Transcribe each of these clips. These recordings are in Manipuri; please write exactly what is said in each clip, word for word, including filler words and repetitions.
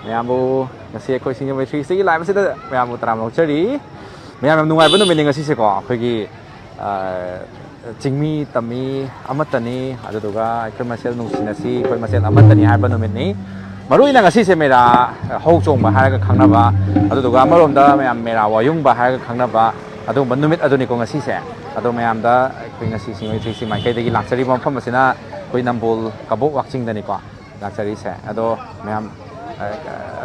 ꯃꯌꯥꯝꯕꯨ ꯉꯁꯤ ꯑꯩꯈꯣꯏ ꯁꯤꯡꯖꯃꯩ ꯊ꯭ꯔꯤ ꯁꯤꯛꯁꯇꯤꯒꯤ ꯂꯥꯏꯞ ꯑꯁꯤꯗ ꯃꯌꯥꯝꯕꯨ ꯇꯔꯥꯝꯅ ꯑꯣꯛꯆꯔꯤ꯫ ꯃꯌꯥꯝ, ꯌꯥꯝ ꯅꯨꯡꯉꯥꯏꯕ ꯅꯨꯃꯤꯠꯅꯤ ꯉꯁꯤꯁꯦꯀꯣ꯫ ꯑꯩꯈꯣꯏꯒꯤ, ꯑ, ꯆꯤꯡꯃꯤ ꯇꯝꯃꯤ ꯑꯃꯠꯇꯅꯤ, ꯑꯗꯨꯗꯨꯒ ꯑꯩꯈꯣꯏ ꯃꯁꯦꯜ ꯅꯨꯡꯁꯤꯅꯁꯤ, ꯑꯩꯈꯣꯏ ꯃꯁꯦꯜ ꯑꯃꯠꯇꯅꯤ ꯍꯥꯏꯕ ꯅꯨꯃꯤꯠꯅꯤ꯫ ꯃꯔꯨ ꯑꯣꯏꯅ ꯉꯁꯤꯁꯦ ꯃꯦꯔꯥ ꯍꯧ ꯆꯣꯡꯕ ꯍꯥꯏꯔꯒ ꯈꯪꯅꯕ, ꯑꯗꯨꯗꯨꯒ ꯑꯃꯔꯣꯝꯗ ꯃꯌꯥꯝ ꯃꯦꯔꯥ ꯋꯥꯌꯨꯡꯕ ꯍꯥꯏꯔꯒ ꯈꯪꯅꯕ ꯑꯗꯨꯒꯨꯝꯕ ꯅꯨꯃꯤꯠ ꯑꯗꯨꯅꯤꯀꯣ ꯉꯁꯤꯁꯦ꯫ ꯑꯗꯣ ꯃꯌꯥꯝꯗ ꯑꯩꯈꯣꯏ ꯉꯁꯤ ꯁꯤꯡꯖꯃꯩ ꯊ꯭ꯔꯤ ꯁꯤꯛꯁꯇꯤ ꯃꯥꯏꯀꯩꯗꯒꯤ ꯂꯥꯛꯆꯔꯤꯕ ꯃꯐꯝ ꯑꯁꯤꯅ ꯑꯩꯈꯣꯏ ꯅꯝꯕꯣꯜ ꯀꯕꯣꯛ ꯋꯥꯛꯆꯤꯡꯗꯅꯤꯀꯣ ꯂꯥꯛꯆꯔꯤꯁꯦ꯫ ꯑꯗꯣ ꯃꯌꯥꯝ, ꯑ,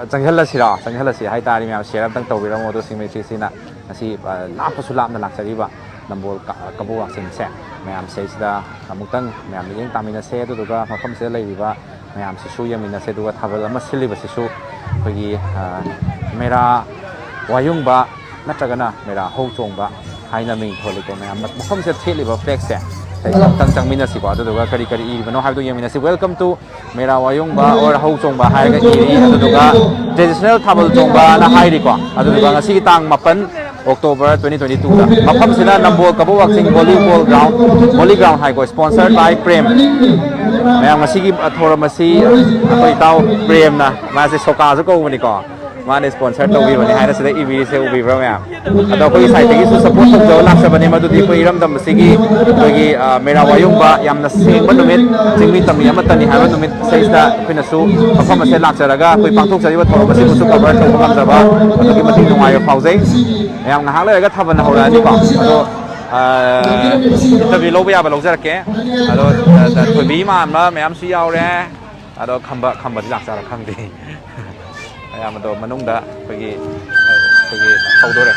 ꯑ, ꯆꯪꯁꯤꯜꯂꯁꯤꯔꯣ? ꯆꯪꯁꯤꯜꯂꯁꯤ ꯍꯥꯏꯇꯥꯔꯗꯤ ꯃꯌꯥꯝ ꯁꯤꯌꯔ ꯑꯝꯇꯪ ꯇꯧꯕꯤꯔꯝꯃꯣ꯫ ꯑꯗꯣ ꯁꯤꯡꯖꯃꯩ ꯊ꯭ꯔꯤ ꯁꯤꯛꯁꯇꯤꯅ ꯉꯁꯤ, ꯑ, ꯂꯥꯞꯄꯁꯨ ꯂꯥꯞꯅ ꯂꯥꯛꯆꯔꯤꯕ ꯅꯝꯕꯣꯜ ꯀ-, ꯀꯕꯣꯛ ꯋꯥꯛꯆꯤꯡꯁꯦ ꯃꯌꯥꯝ ꯁꯤꯗꯩꯁꯤꯗ ꯑꯃꯨꯛꯇꯪ ꯃꯌꯥꯝ ꯃꯤꯠꯌꯦꯡ ꯇꯥꯃꯤꯟꯅꯁꯦ꯫ ꯑꯗꯨꯗꯨꯒ ꯃꯐꯝꯁꯤꯗ ꯂꯩꯔꯤꯕ ꯃꯌꯥꯝꯁꯤꯁꯨ ꯌꯦꯡꯃꯤꯟꯅꯁꯦ꯫ ꯑꯗꯨꯒ ꯊꯥꯕꯜ ꯑꯃ ꯁꯤꯜꯂꯤꯕꯁꯤꯁꯨ ꯑꯩꯈꯣꯏꯒꯤ, ꯑ, ꯃꯦꯔꯥ ꯋꯥꯌꯨꯡꯕ ꯅꯠꯇ꯭ꯔꯒꯅ ꯃꯦꯔꯥ ꯍꯧ ꯆꯣꯡꯕ ꯍꯥꯏꯅ ꯃꯤꯡ ꯊꯣꯜꯂꯤꯀꯣ ꯃꯌꯥꯝ꯫ ꯃꯐꯝꯁꯤꯗ ꯊꯦꯠꯂꯤꯕ ꯐ꯭ꯂꯦꯛꯁꯦ ꯁꯤꯗ ꯑꯃꯨꯛꯇꯪ ꯆꯪꯃꯤꯟꯅꯁꯤꯀꯣ꯫ ꯑꯗꯨꯗꯨꯒ ꯀꯔꯤ ꯀꯔꯤ ꯏꯔꯤꯕꯅꯣ ꯍꯥꯏꯕꯗꯨ ꯌꯦꯡꯃꯤꯟꯅꯁꯤ꯫ "Welcome to ꯃꯦꯔꯥ ꯋꯥꯌꯨꯡꯕ or ꯍꯧ ꯆꯣꯡꯕ" ꯍꯥꯏꯔꯒ ꯏꯔꯤ꯫ ꯑꯗꯨꯗꯨꯒ "Traditional ꯊꯥꯕꯜ ꯆꯣꯡꯕꯅ" ꯍꯥꯏꯔꯤꯀꯣ꯫ ꯑꯗꯨꯗꯨꯒ ꯉꯁꯤꯒꯤ ꯇꯥꯡ ꯃꯥꯄꯟ ꯑꯣꯛꯇꯣꯕꯔ twenty twenty-twoꯗ ꯃꯐꯝꯁꯤꯅ ꯅꯝꯕꯣꯜ ꯀꯕꯣꯛ ꯋꯥꯛꯆꯤꯡ volleyball ground, volley ground ꯍꯥꯏꯀꯣ, sponsored by ꯄ꯭ꯔꯦꯝ꯫ ꯃꯌꯥꯝ, ꯉꯁꯤꯒꯤ ꯊꯧꯔꯝ ꯑꯁꯤ ꯑꯩꯈꯣꯏ ꯏꯇꯥꯎ ꯄ꯭ꯔꯦꯝꯅ, ꯃꯥꯁꯦ ꯁꯣꯀꯥꯁꯨ ꯀꯧꯕꯅꯤꯀꯣ, ꯃꯥꯅ ꯁ꯭ꯄꯣꯟꯁꯔ ꯇꯧꯕꯤꯕꯅꯤ ꯍꯥꯏꯅ ꯁꯤꯗ ꯏꯕꯤꯔꯤꯁꯦ ꯎꯕꯤꯕ꯭ꯔꯥ ꯃꯌꯥꯝ? ꯑꯗꯣ ꯑꯩꯈꯣꯏꯒꯤ ꯁꯥꯏꯠꯇꯒꯤꯁꯨ ꯁꯞꯄꯣꯔꯠ ꯇꯧꯖꯕ ꯂꯥꯛꯆꯕꯅꯤ꯫ ꯃꯗꯨꯗꯤ ꯑꯩꯈꯣꯏ ꯏꯔꯝꯗꯝ ꯑꯁꯤꯒꯤ ꯑꯩꯈꯣꯏꯒꯤ, ꯑ, ꯃꯦꯔꯥ ꯋꯥꯌꯨꯡꯕ ꯌꯥꯝꯅ ꯁꯦꯡꯕ ꯅꯨꯃꯤꯠ, ꯆꯤꯡꯃꯤ ꯇꯝꯃꯤ ꯑꯃꯠꯇꯅꯤ ꯍꯥꯏꯕ ꯅꯨꯃꯤꯠ ꯁꯤꯗꯩꯁꯤꯗ ꯑꯩꯈꯣꯏꯅꯁꯨ ꯃꯐꯝ ꯑꯁꯤꯗ ꯂꯥꯛꯆꯔꯒ ꯑꯩꯈꯣꯏ ꯄꯥꯡꯊꯣꯛꯆꯔꯤꯕ ꯊꯧꯔꯝ ꯑꯁꯤꯕꯨꯁꯨ ꯀꯚꯔ ꯇꯧꯕ ꯉꯝꯖꯕ ꯑꯗꯨꯛꯀꯤ ꯃꯇꯤꯛ ꯅꯨꯡꯉꯥꯏꯕ ꯐꯥꯎꯖꯩ꯫ ꯃꯌꯥꯝ, ꯉꯥꯏꯍꯥꯛ ꯂꯩꯔꯒ ꯊꯥꯕꯜ ꯍꯧꯔꯛꯑꯅꯤꯀꯣ꯫ ꯑꯗꯣ, ꯑ, ꯏꯟꯇꯔꯚ꯭ꯌꯨ ꯂꯧꯕ ꯌꯥꯕ ꯂꯧꯖꯔꯛꯀꯦ꯫ ꯑꯗꯣ, ꯑ, ꯊꯣꯏꯕꯤ ꯃꯥꯟꯕ ꯃꯌꯥꯝꯁꯨ ꯌꯥꯎꯔꯦ꯫ ꯑꯗꯣ ꯈꯝꯕ, ꯈꯝꯕꯗꯤ ꯂꯥꯛꯆꯥꯔꯥ ꯈꯪꯗꯦ꯫ ꯃꯌꯥꯝ ꯑꯗꯣ ꯃꯅꯨꯡꯗ ꯑꯩꯈꯣꯏꯒꯤ, ꯑꯩꯈꯣꯏꯒꯤ ꯍꯧꯗꯣꯔꯦ꯫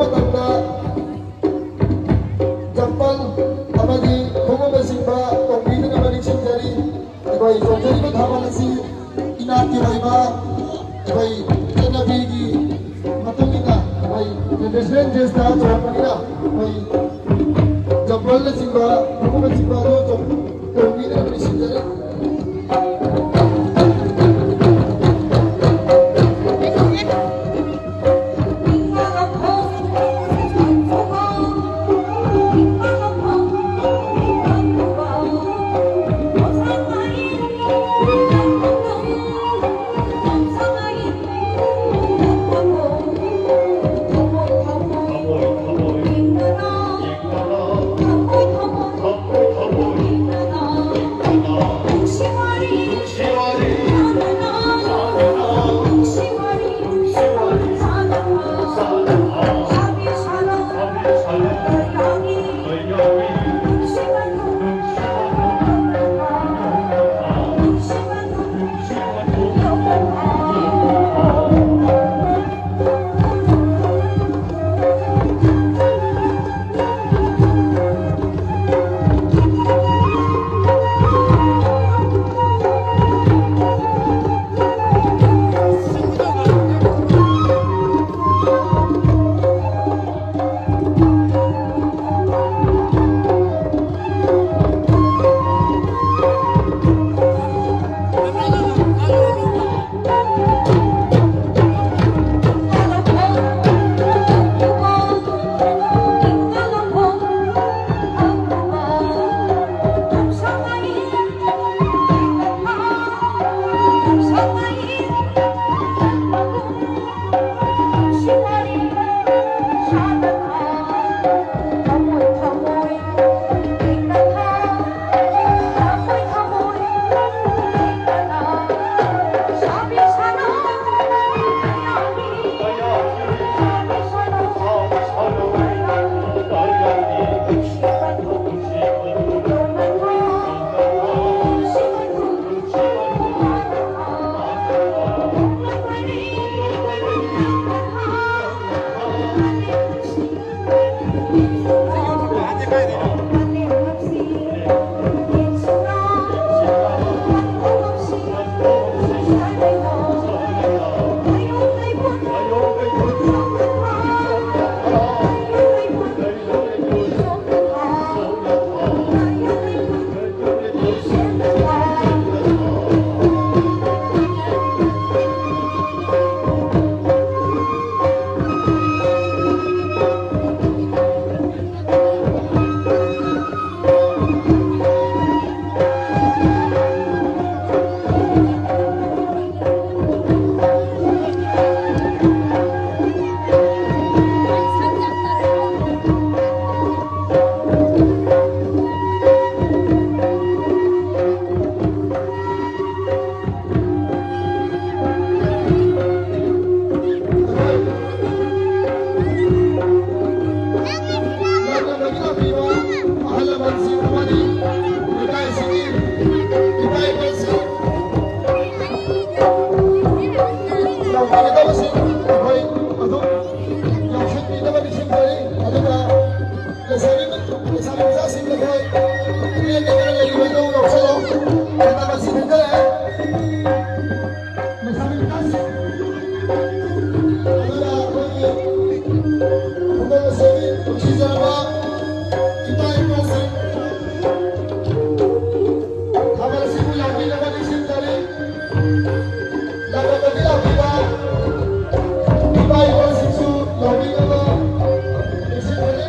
ꯃꯇꯝꯗ ꯆꯝꯄꯜ ꯑꯃꯗꯤ ꯈꯣꯡꯎꯞꯅꯆꯤꯡꯕ ꯇꯣꯡꯕꯤꯗꯨꯅ ꯅꯤꯡꯁꯤꯡꯖꯔꯤ꯫ ꯑꯩꯈꯣꯏ ꯆꯣꯡꯖꯔꯤꯕ ꯊꯥꯕꯜ ꯑꯁꯤ ꯏꯅꯥꯠꯀꯤ ꯑꯣꯏꯕ ꯑꯩꯈꯣꯏ ꯆꯠꯅꯕꯤꯒꯤ ꯃꯇꯨꯡ ꯏꯟꯅ ꯑꯩꯈꯣꯏ traditional dressꯇ ꯆꯣꯡꯕꯅꯤꯅ ꯑꯩꯈꯣꯏ ꯆꯝꯄꯜꯅꯆꯤꯡꯕ ꯈꯣꯡꯎꯞꯅꯆꯤꯡꯕ ꯑꯗꯨ ꯆꯣꯡ-, ꯇꯣꯡꯕꯤꯗꯨꯅ ꯅꯤꯡꯁꯤꯡꯖꯔꯤ꯫ ꯁꯤꯡ ꯑꯩꯈꯣꯏ ꯄꯨꯛꯅꯤꯡ ꯂꯩꯇꯅ ꯂꯩꯔꯤꯕꯗꯨ ꯂꯧꯁꯤꯜꯂꯣ꯫ ꯃꯇꯝ ꯑꯁꯤ ꯊꯦꯡꯖꯤꯜꯂꯛꯑꯦ꯫ ꯂꯩꯁꯥꯕꯤ ꯃꯆꯥꯁꯤꯡ꯫ ꯑꯗꯨꯅ ꯑꯩꯈꯣꯏꯒꯤ ꯈꯨꯡꯒꯪ ꯑꯁꯤꯒꯤ ꯅꯨꯡꯁꯤꯖꯔꯕ ꯏꯄꯥ ꯏꯄꯨꯁꯤꯡ ꯊꯥꯕꯜ ꯑꯁꯤꯕꯨ ꯌꯥꯎꯕꯤꯅꯕ ꯅꯤꯡꯁꯤꯡꯖꯔꯤ꯫ ꯂꯝꯗꯝꯗꯒꯤ ꯂꯥꯛꯄꯤꯕ ꯏꯄꯥ ꯏꯄꯨꯁꯤꯡꯁꯨ ꯌꯥꯎꯕꯤꯅꯕ ꯅꯤꯡꯁꯤꯡꯖꯔꯤ꯫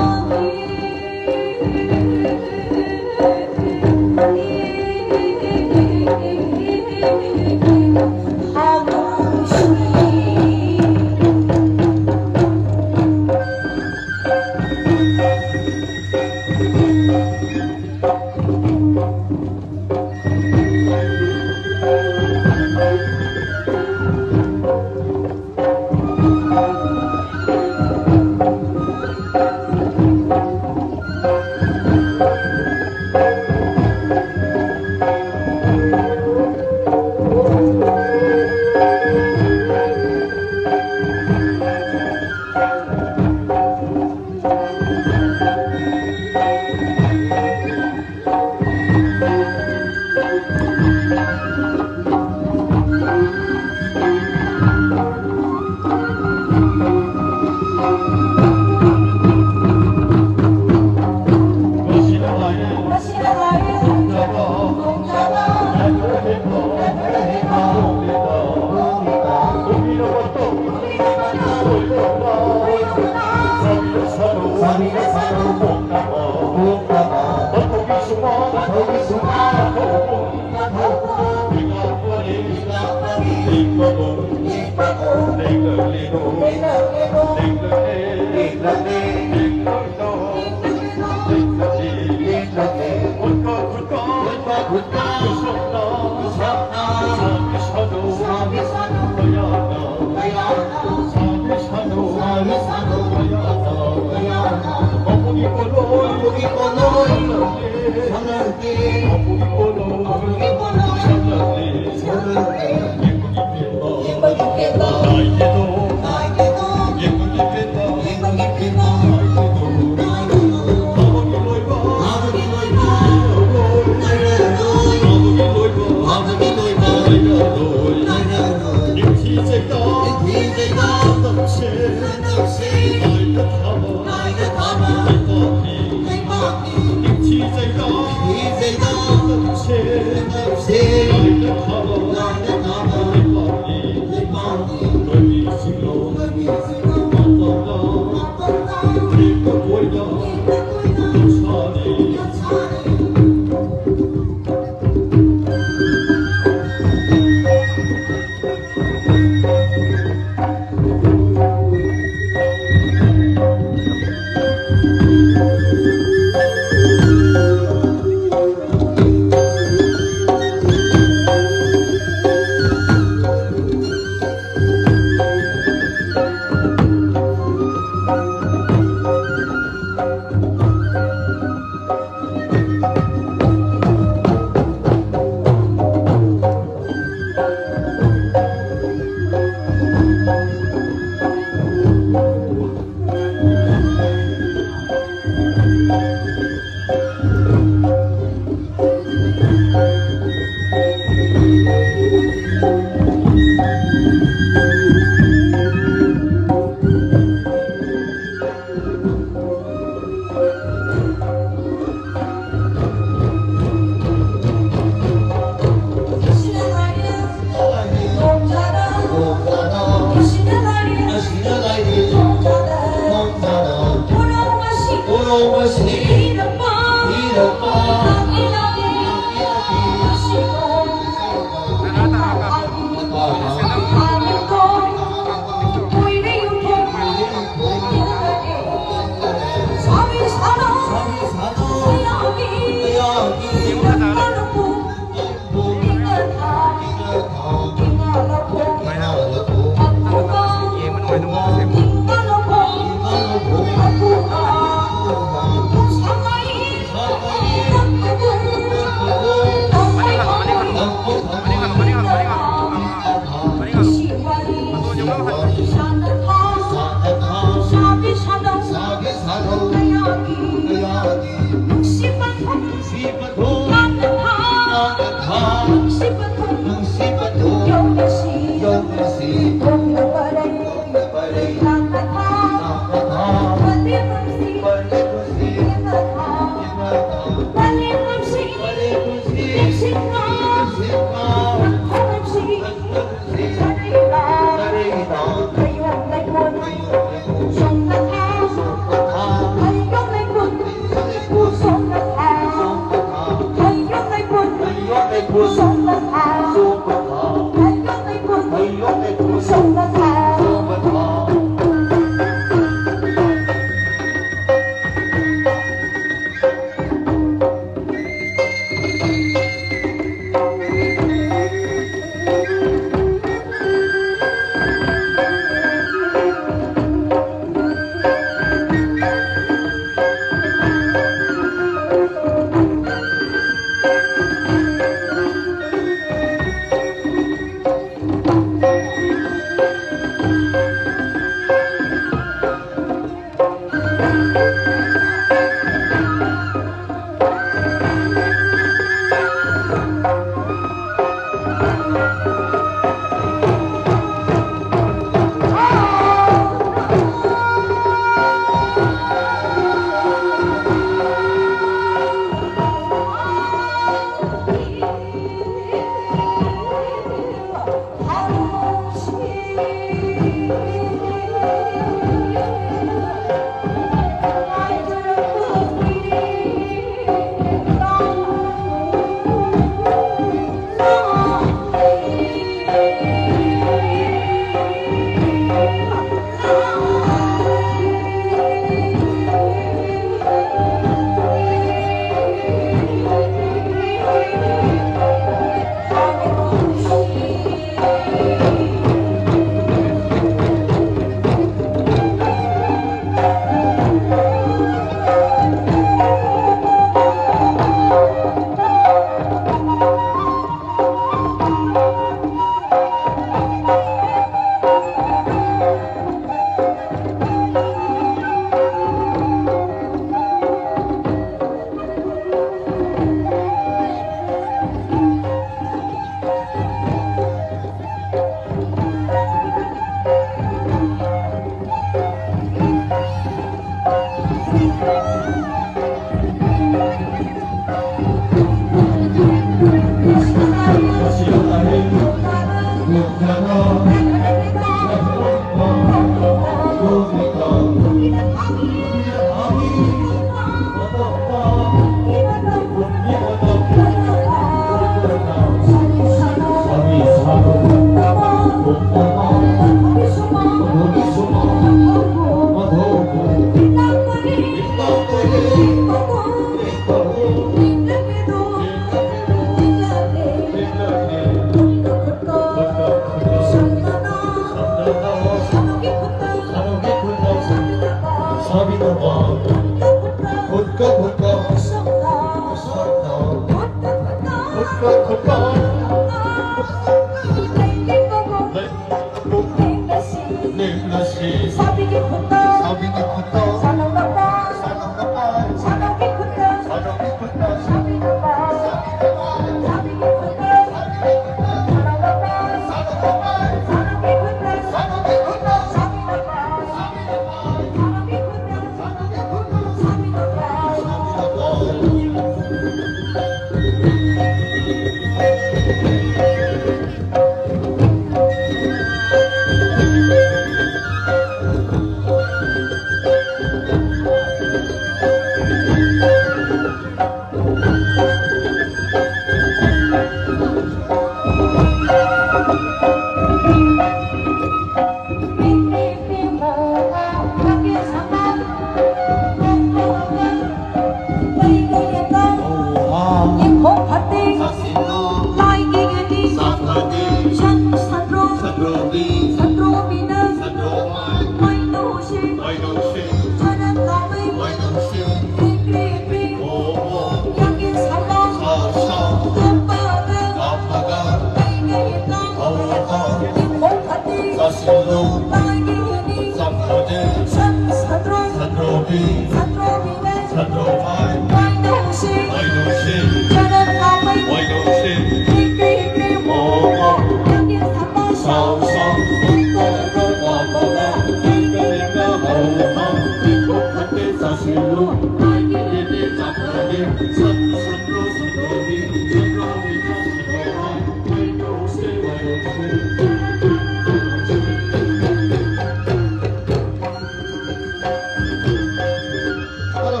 ꯑꯗꯣ,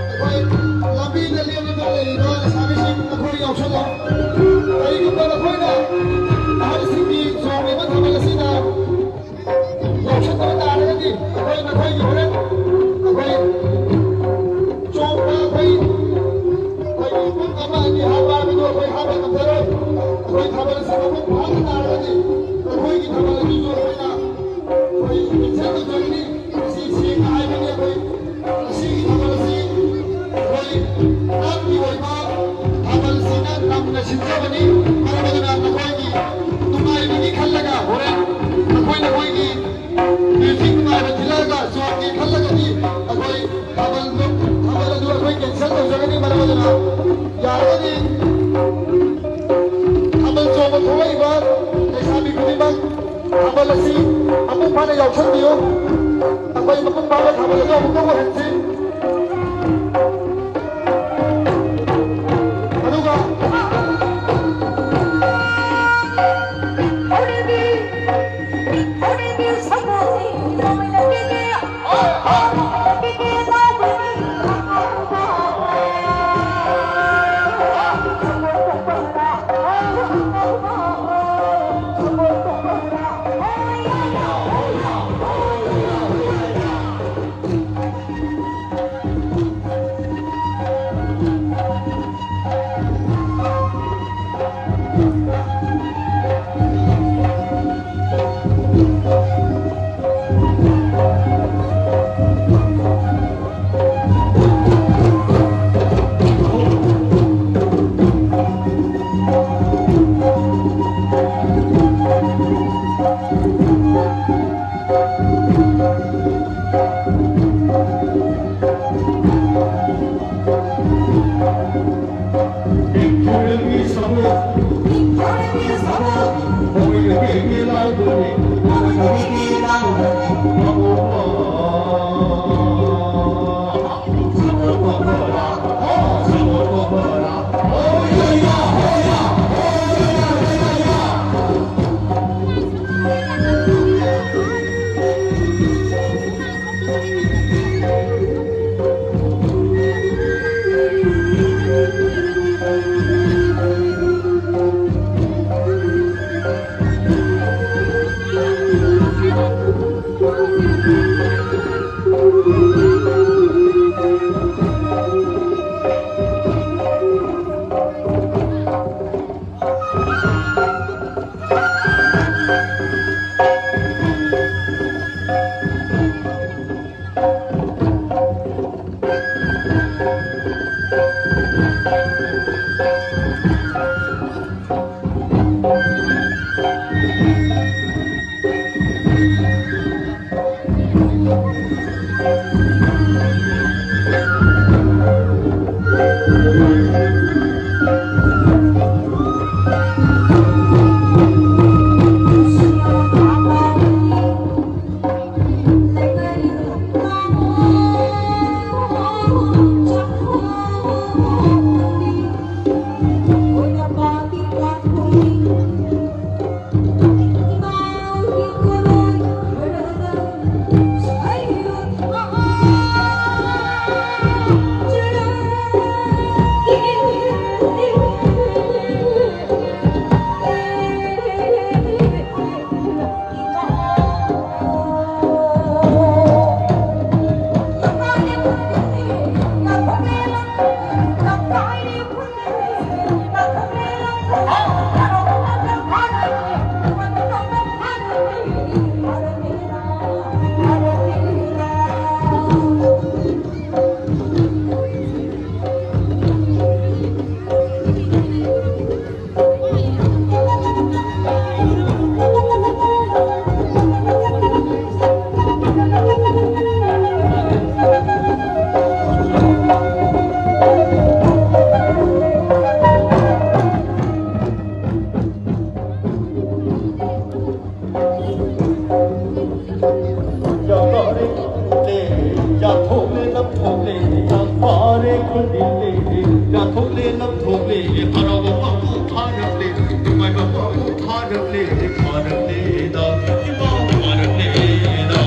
ꯑꯩꯈꯣꯏ ꯂꯝꯕꯤꯗ ꯂꯦꯞꯂꯒ ꯂꯩꯔꯤꯕ ꯂꯩꯁꯥꯕꯤꯁꯤꯡ, ꯅꯈꯣꯏ ꯌꯥꯎꯁꯜꯂꯣ꯫ ꯀꯔꯤꯒꯨꯝꯕ ꯅꯈꯣꯏꯅ ꯑꯍꯜꯁꯤꯡꯒꯤ ꯆꯣꯡꯂꯤꯕ ꯊꯥꯕꯜ ꯑꯁꯤꯗ ꯌꯥꯎꯁꯟꯗꯕ ꯇꯥꯔꯒꯗꯤ, ꯑꯩꯈꯣꯏ ꯅꯈꯣꯏꯒꯤ ꯍꯣꯔꯦꯟ ꯑꯩꯈꯣꯏ ꯆꯣꯡꯕ, ꯑꯩꯈꯣꯏ, ꯑꯩꯈꯣꯏꯒꯤ ꯄꯨꯡ ꯑꯃ ꯑꯅꯤ ꯍꯥꯞꯄ ꯍꯥꯏꯕꯗꯨ ꯑꯩꯈꯣꯏ ꯍꯥꯞꯄ ꯉꯝꯖꯔꯣꯏ꯫ ꯑꯩꯈꯣꯏ ꯊꯥꯕꯜ ꯑꯁꯤ ꯃꯄꯨꯡ ꯐꯥꯍꯟꯕ ꯇꯥꯔꯒꯗꯤ, ꯑꯩꯈꯣꯏꯒꯤ ꯊꯥꯕꯜ ꯑꯗꯨꯁꯨ ꯑꯩꯈꯣꯏꯅ ꯑꯩꯈꯣꯏ cancel ꯇꯧꯖꯒꯅꯤ꯫ ꯃꯁꯤ ꯁꯦꯡꯅ ꯍꯥꯏꯕꯅꯤ꯫ ꯑꯩꯈꯣꯏ ꯉꯁꯤꯒꯤ ꯊꯥꯕꯜ ꯑꯁꯤ ꯑꯩꯈꯣꯏ ꯅꯥꯠꯀꯤ ꯑꯣꯏꯕ ꯊꯥꯕꯜꯁꯤꯅ ꯅꯝꯅ ꯁꯤꯟꯖꯕꯅꯤ꯫ ꯃꯔꯝ ꯑꯗꯨꯅ ꯅꯈꯣꯏꯒꯤ ꯅꯨꯡꯉꯥꯏꯕꯒꯤ ꯈꯜꯂꯒ ꯍꯣꯔꯦꯟ ꯅꯈꯣꯏ ꯅꯈꯣꯏꯒꯤ music ꯅꯨꯡꯉꯥꯏꯕ ꯊꯤꯜꯂꯛꯑꯒ ꯆꯣꯡꯒꯦ ꯈꯜꯂꯒꯗꯤ ꯑꯩꯈꯣꯏ ꯊꯥꯕꯜꯗꯨ, ꯊꯥꯕꯜ ꯑꯗꯨ ꯑꯩꯈꯣꯏ cancel ꯇꯧꯖꯒꯅꯤ꯫ ꯃꯔꯝ ꯑꯗꯨꯅ ꯌꯥꯔꯒꯗꯤ ꯊꯥꯕꯜ ꯆꯣꯡꯕ ꯊꯣꯛꯂꯛꯏꯕ ꯂꯩꯁꯥꯕꯤ ꯈꯨꯗꯤꯡꯃꯛ ꯊꯥꯕꯜ ꯑꯁꯤ ꯃꯄꯨꯡ ꯐꯥꯅ ꯌꯥꯎꯁꯟꯕꯤꯌꯨ꯫ ꯑꯩꯈꯣꯏ ꯃꯄꯨꯡ ꯐꯥꯕ ꯊꯥꯕꯜ ꯑꯗꯨ ꯑꯃꯨꯛꯇ ꯑꯣꯏꯍꯟꯁꯤ꯫ ꯑꯗꯨꯒ ꯐꯥꯔꯛꯂꯦ, ꯐꯥꯔꯛꯂꯦꯗ, ꯏꯃꯥ ꯐꯥꯔꯛꯂꯦꯗ꯫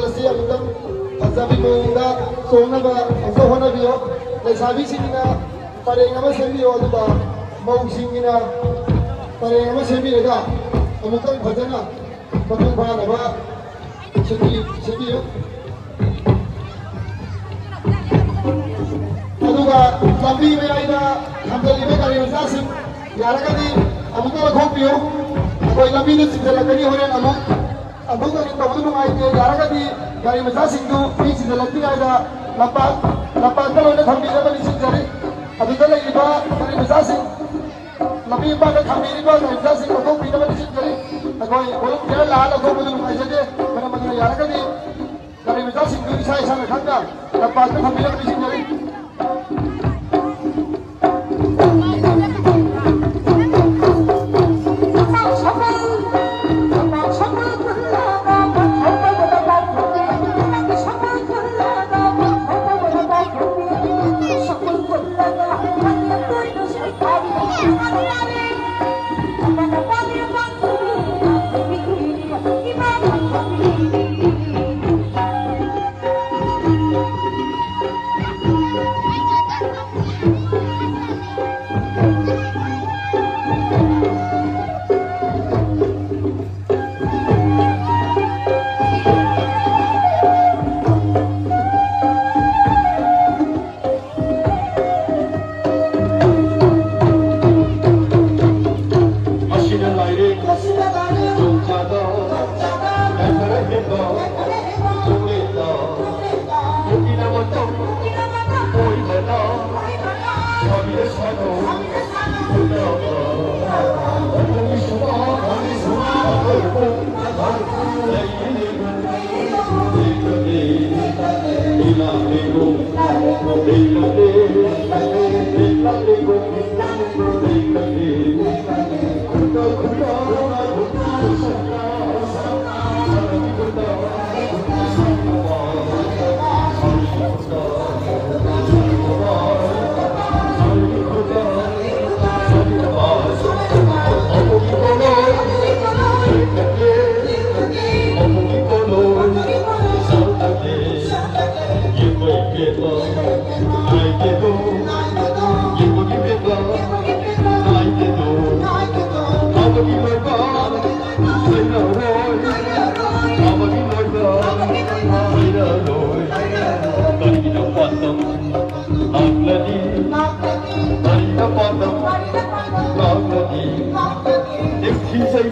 ꯑꯁꯤ ꯑꯃꯨꯛꯇꯪ ꯐꯖꯕꯤ ꯃꯑꯣꯡꯗ ꯆꯣꯡꯅꯕ ꯑꯃꯨꯛꯇ ꯍꯣꯠꯅꯕꯤꯌꯨ꯫ ꯂꯩꯁꯥꯕꯤꯁꯤꯡꯅ ꯄꯔꯦꯡ ꯑꯃ ꯁꯦꯝꯕꯤꯌꯨ, ꯑꯗꯨꯒ ꯃꯧꯁꯤꯡꯒꯤꯅ ꯄꯔꯦꯡ ꯑꯃ ꯁꯦꯝꯕꯤꯔꯒ ꯑꯃꯨꯛꯇꯪ ꯐꯖꯅ ꯃꯄꯨꯡ ꯐꯥꯅꯕ ꯁꯦꯝꯕꯤ-, ꯁꯦꯝꯕꯤꯌꯨ꯫ ꯑꯗꯨꯒ ꯂꯝꯕꯤ ꯃꯌꯥꯏꯗ ꯈꯥꯝꯖꯜꯂꯤꯕ ꯒꯥꯔꯤ ꯃꯆꯥꯁꯤꯡ ꯌꯥꯔꯒꯗꯤ ꯑꯃꯨꯛꯇ ꯂꯧꯊꯣꯛꯄꯤꯌꯨ꯫ ꯑꯩꯈꯣꯏ ꯂꯝꯕꯤꯗ ꯆꯤꯟꯁꯤꯜꯂꯛꯀꯅꯤ ꯍꯣꯔꯦꯟ ꯑꯃꯨꯛ꯫ ꯑꯗꯨꯒ ꯇꯧꯕꯗꯨ ꯅꯨꯡꯉꯥꯏꯇꯦ꯫ ꯌꯥꯔꯒꯗꯤ ꯒꯥꯔꯤ ꯃꯆꯥꯁꯤꯡꯗꯨ ꯃꯤ ꯆꯤꯟꯁꯤꯜꯂꯛꯇ꯭ꯔꯤꯉꯩꯗ ꯂꯝꯄꯥꯛ, ꯂꯝꯄꯥꯛꯇ ꯂꯣꯏꯅ ꯊꯝꯕꯤꯅꯕ ꯅꯤꯡꯁꯤꯡꯖꯔꯤ꯫ ꯑꯗꯨꯗ ꯂꯩꯔꯤꯕ ꯒꯥꯔꯤ ꯃꯆꯥꯁꯤꯡ, ꯂꯝꯕꯤ ꯃꯄꯥꯟꯗ ꯊꯝꯕꯤꯔꯤꯕ ꯒꯥꯔꯤ ꯃꯆꯥꯁꯤꯡ ꯂꯧꯊꯣꯛꯄꯤꯅꯕ ꯅꯤꯡꯁꯤꯡꯖꯔꯤ꯫ ꯑꯩꯈꯣꯏ ꯚꯣꯂꯨꯟꯇꯤꯌꯔ ꯂꯥꯛꯑ ꯂꯧꯊꯣꯛꯄꯗꯨ ꯅꯨꯡꯉꯥꯏꯖꯗꯦ꯫ ꯃꯔꯝ ꯑꯗꯨꯅ ꯌꯥꯔꯒꯗꯤ ꯒꯥꯔꯤ ꯃꯆꯥꯁꯤꯡꯗꯨ ꯏꯁꯥ ꯏꯁꯥꯅ ꯈꯪꯅ ꯂꯝꯄꯥꯛꯇ ꯊꯝꯕꯤꯅꯕ ꯅꯤꯡꯁꯤꯡꯖꯔꯤ꯫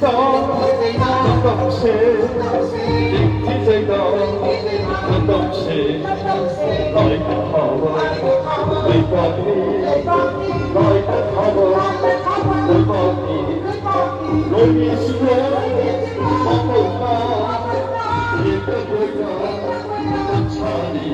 ꯃꯇꯝꯁꯦ, ꯅꯤꯡꯊꯤꯖꯩꯗ ꯃꯇꯝꯁꯦ, ꯂꯥꯏꯕꯛ ꯐꯕ ꯂꯩꯕꯥꯛꯅꯤ, ꯂꯥꯏꯕꯛ ꯐꯕ ꯂꯩꯕꯥꯛꯅꯤ꯫ ꯂꯣꯏꯕꯤꯁꯤꯡꯅ ꯃꯇꯧꯅ ꯍꯦꯛꯇ ꯂꯣꯏꯅ ꯁꯥꯔꯤ꯫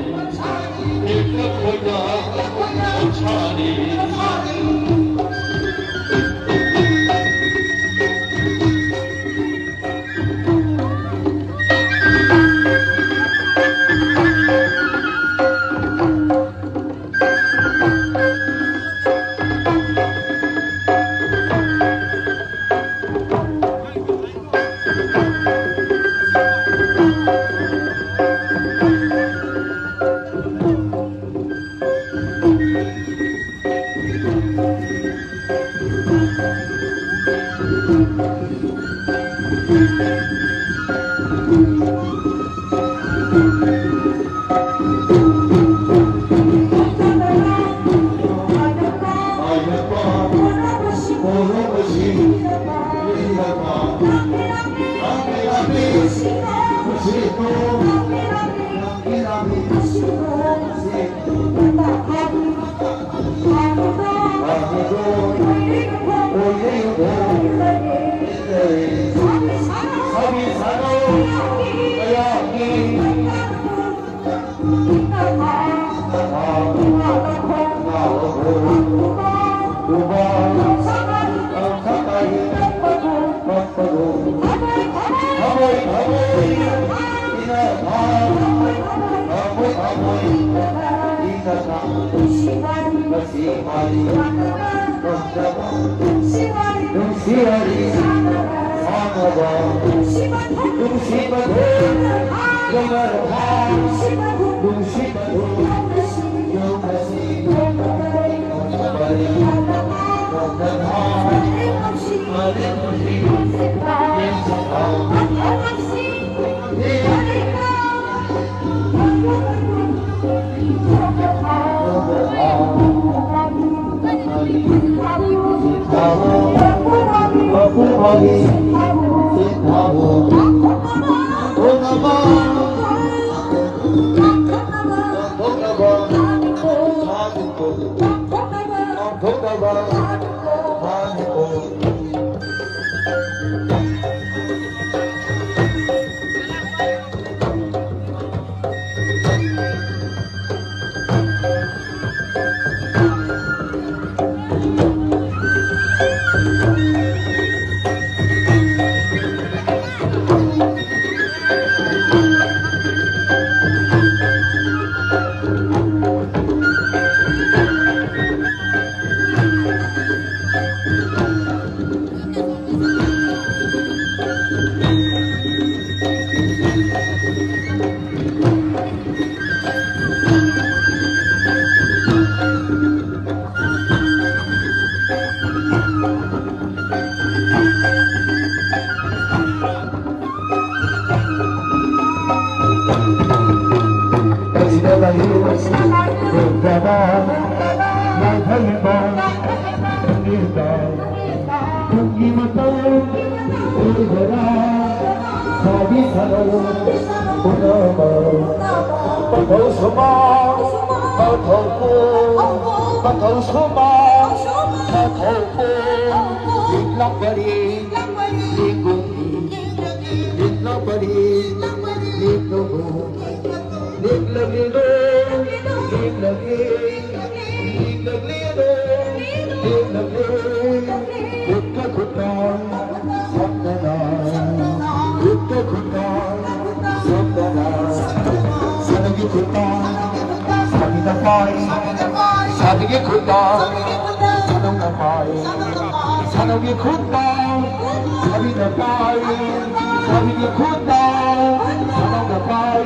ꯅꯨꯡꯁꯤ ꯋꯥꯔꯤ ꯁꯥꯟꯅꯕ, ꯅꯨꯡꯁꯤꯕ ꯊꯣꯡ ꯌꯧꯅꯔꯕ, ꯅꯨꯡꯁꯤꯕ ꯊꯣꯡ ꯌꯧꯅꯁꯤ꯫ ꯄꯟꯊꯧ ꯁꯨꯃꯥꯡ, ꯄꯟꯊꯧ ꯄꯨ, ꯄꯟꯊꯧ ꯁꯨꯃꯥꯡ, ꯄꯟꯊꯧ ꯄꯨ, ꯂꯤꯛꯂꯝꯕꯔꯤ, ꯂꯤꯛꯂꯝꯕꯔꯤ, ꯂꯤꯛꯂꯝꯕꯔꯤ, ꯂꯤꯛꯂꯝꯕꯔꯤ, ꯂꯤꯛꯂꯝꯕꯔꯤ, ꯂꯤꯛꯂꯝꯕꯔꯤ, ꯂꯤꯛꯂꯝꯕꯔꯤ, ꯂꯤꯛꯂꯝꯕꯔꯤ, ꯂꯤꯛꯂꯝꯕꯔꯤ, ꯈꯨꯠꯀ ꯈꯨꯠꯀ ꯁꯝꯅꯅ, ꯈꯨꯠꯀ ꯈꯨꯠꯀ ꯁꯝꯅꯅ, ꯁꯅꯒꯤ ꯈꯨꯠꯇ ꯁꯥꯕꯤꯅ ꯄꯥꯏ, ꯁꯥꯕꯤꯒꯤ ꯈꯨꯠꯇ ꯁꯅꯧꯅ ꯄꯥꯏ, ꯁꯅꯧꯒꯤ ꯈꯨꯠꯇ ꯁꯥꯕꯤꯅ ꯄꯥꯏ, ꯁꯥꯕꯤꯒꯤ ꯈꯨꯠꯇ ꯁꯅꯧꯅ ꯄꯥꯏ,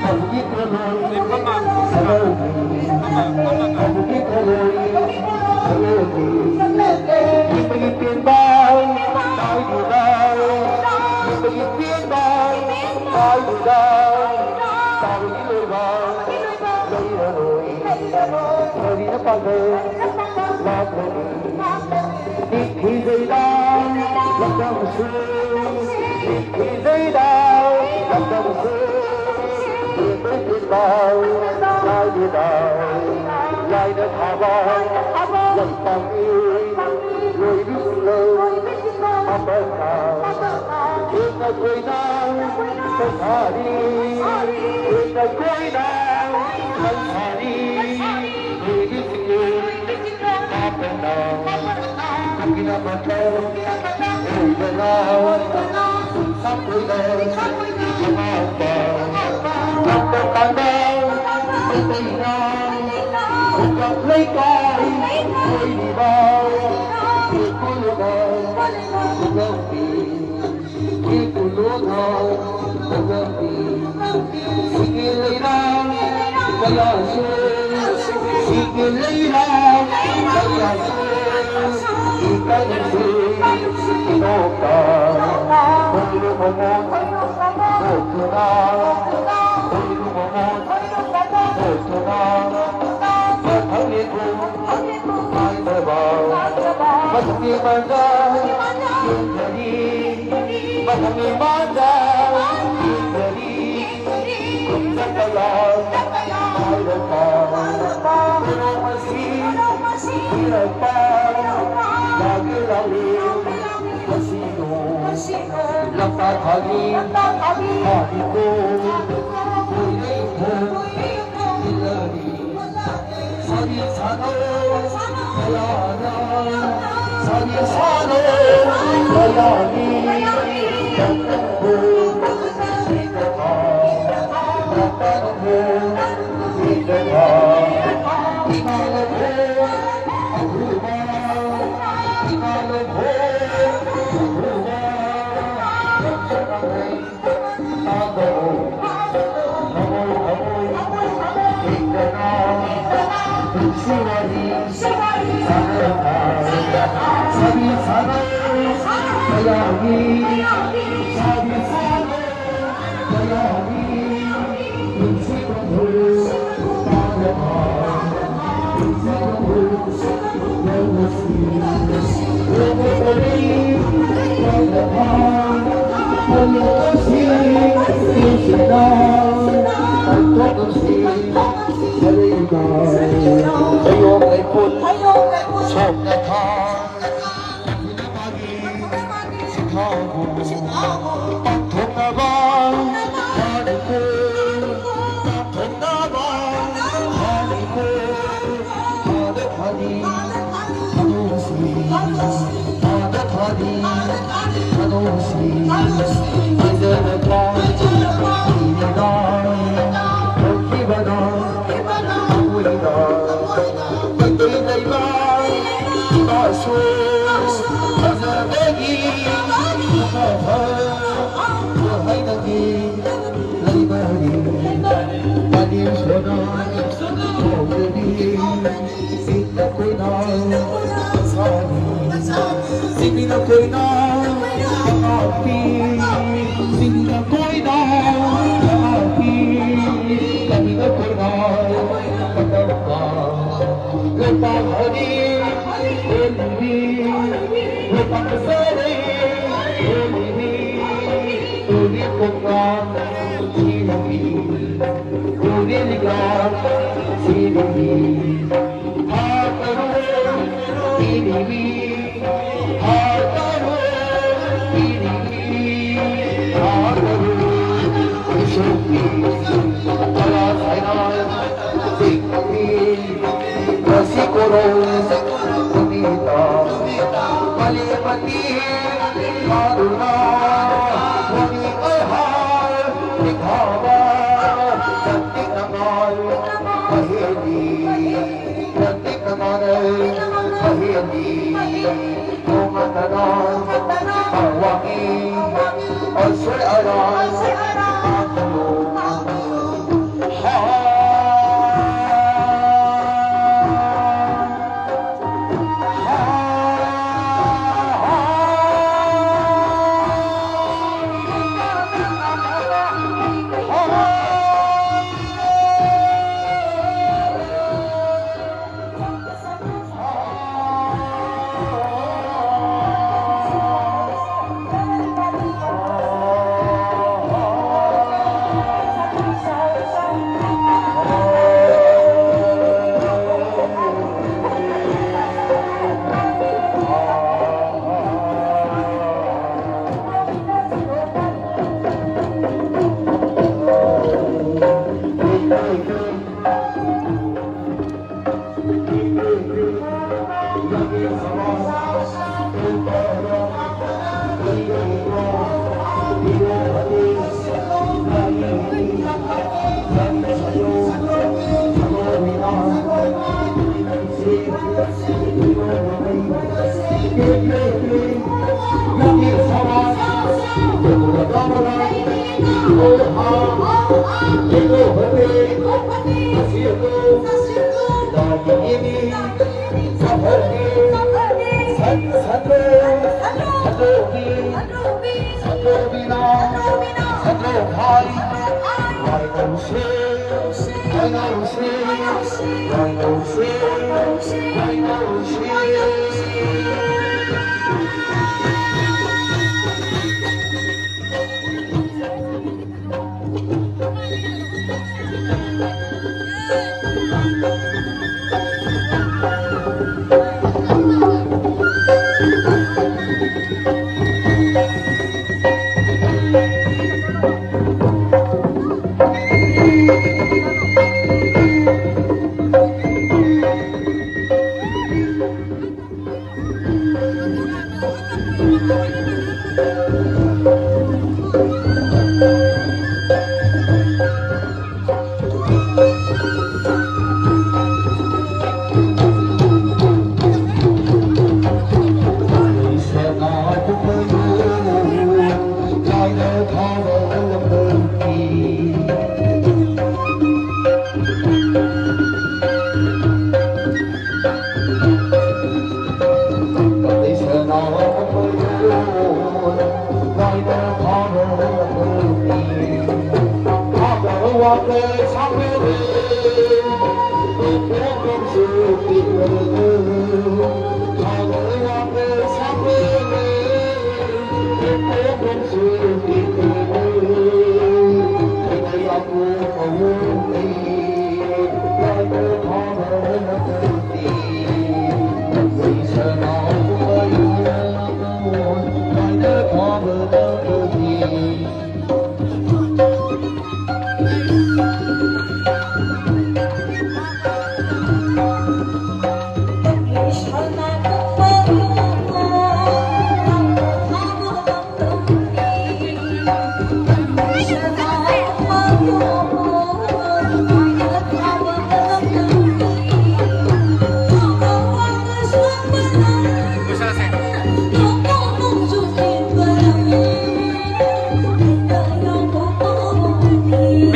ꯁꯅꯧꯒꯤ ꯈꯨꯠꯇ ꯁꯅꯧꯒꯤ, ꯁꯅꯧꯒꯤ ꯈꯨꯠꯇ ꯁꯅꯧꯒꯤ, ꯅꯤꯡꯕꯒꯤ ꯄꯦꯟꯕ ꯇꯥꯏꯗꯨꯗ, ꯅꯤꯡꯕꯒꯤ ꯄꯦꯟꯕ ꯇꯥꯏꯗꯨꯗ, ꯇꯥꯕꯒꯤ ꯂꯣꯏꯕ ꯂꯩꯔꯔꯣꯏ꯫ ꯀꯔꯤꯅ ꯄꯥꯡꯒꯜ ꯂꯥꯛꯂꯅꯤ? ꯅꯤꯡꯊꯤꯖꯩꯗ ꯂꯝꯗꯝꯁꯨ, ꯅꯤꯡꯊꯤꯖꯩꯗ ꯂꯝꯗꯝꯁꯨ, ꯌꯦꯡꯕꯩ ꯄꯦꯟꯕ ꯂꯥꯏꯗꯨꯗ, ꯂꯥꯏꯅ ꯊꯥꯕ ꯂꯩꯄꯥꯛꯅꯤ꯫ ꯂꯣꯏꯕꯤꯁꯤꯡꯂꯧ ꯑꯃꯅ ꯍꯦꯟꯅ ꯀꯣꯏꯅ ꯄꯩꯁꯥꯔꯤ, ꯍꯦꯟꯅ ꯀꯣꯏꯅ ꯄꯩꯁꯥꯔꯤ꯫ ꯂꯣꯏꯕꯤꯁꯤꯡꯂꯧ ꯑꯃꯅ ꯀꯨꯀꯤꯅ ꯃꯇꯧ ꯑꯣꯏꯗꯅ ꯁꯛ ꯀꯣꯏꯅ ꯂꯝꯄꯥꯛ ꯀꯥꯟꯗ ꯃꯩꯇꯩꯅ ꯈꯨꯡꯒꯪ ꯂꯩꯀꯥꯏ ꯀꯣꯏꯔꯤꯕ ꯀꯣꯏꯔꯤꯕ ꯈꯨꯡꯒꯪꯒꯤ ꯏꯄꯨ ꯂꯣꯟꯅ ꯈꯨꯡꯒꯪꯒꯤ ꯁꯤꯒꯤ ꯂꯩꯔꯥꯡ ꯀꯌꯥꯁꯨ ꯁꯤꯒꯤ ꯂꯩꯔꯥꯡ ꯀꯌꯥꯁꯨ ꯏꯀꯥꯏꯅꯁꯤ ꯏꯅꯣꯛꯇ ꯈꯣꯏꯔꯨꯕ ꯃꯣꯠ ꯃꯣꯠꯇꯨꯅ ꯈꯣꯏꯔꯨꯕ ꯃꯣꯠ ꯆꯌꯣꯜ ꯂꯩꯈꯨꯜ ꯁꯣꯝꯅ ꯊꯥꯡ ꯄꯥꯡꯊꯣꯛꯅꯕ ꯍꯥꯏꯅꯀꯣ, ꯄꯥꯡꯊꯣꯛꯅꯕ ꯍꯥꯏꯅꯀꯣ꯫ ꯊꯥꯗ ꯊꯥꯗꯤ ꯊꯥꯗꯣꯛꯁꯤ, ꯊꯥꯗ ꯊꯥꯗꯤ ꯊꯥꯗꯣꯛꯁꯤ꯫ ꯍꯥꯏꯖꯔꯛꯄ ꯃꯤꯅꯗꯥ ꯍꯧꯈꯤꯕꯗ ꯑꯩꯈꯣꯏꯗ ꯃꯩꯇꯩ ꯂꯩꯕꯥꯛ ꯏꯃꯥꯁꯨ ꯐꯖꯕꯒꯤ ꯃꯐꯝ ꯍꯥꯏꯅꯒꯤ ꯂꯩꯕꯅꯤ꯫ ꯄꯥꯂꯦꯝ ꯁꯣꯗꯥ ꯁꯣꯝꯗꯗꯤ ꯆꯤꯡꯅ ꯀꯣꯏꯅ ꯁꯥꯅꯤ꯫ ꯆꯤꯡꯅ ꯀꯣꯏꯅ ꯉꯥꯛꯄꯤ, ꯆꯤꯡꯅ ꯀꯣꯏꯅ ꯉꯥꯛꯄꯤ, ꯆꯤꯡꯅ ꯀꯣꯏꯅ ꯂꯩꯄꯥꯛ ꯍꯥꯏꯗꯤ ꯀꯣꯏꯅꯕꯤ꯫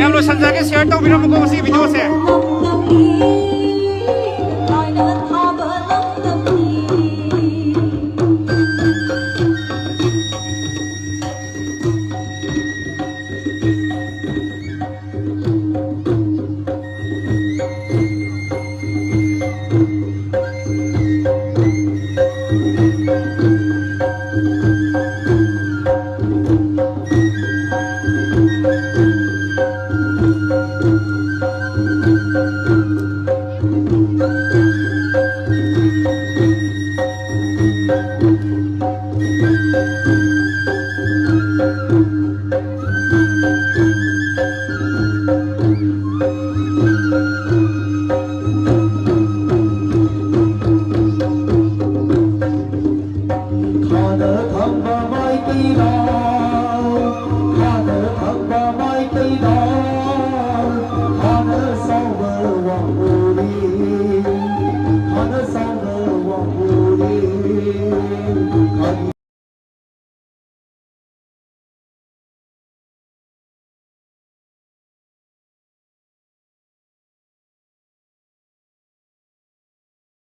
ꯃꯌꯥꯝ ꯂꯣꯏꯁꯟꯖꯔꯒꯦ, ꯁꯤꯌꯔ ꯇꯧꯕꯤꯔꯝꯃꯨꯀꯣ ꯉꯁꯤꯒꯤ ꯚꯤꯗꯤꯑꯣꯁꯦ꯫ ꯈꯥꯗ ꯊꯝꯕ ꯃꯥꯏꯀꯩꯗ, ꯈꯥꯗ ꯊꯝꯕ ꯃꯥꯏꯀꯩꯗ꯫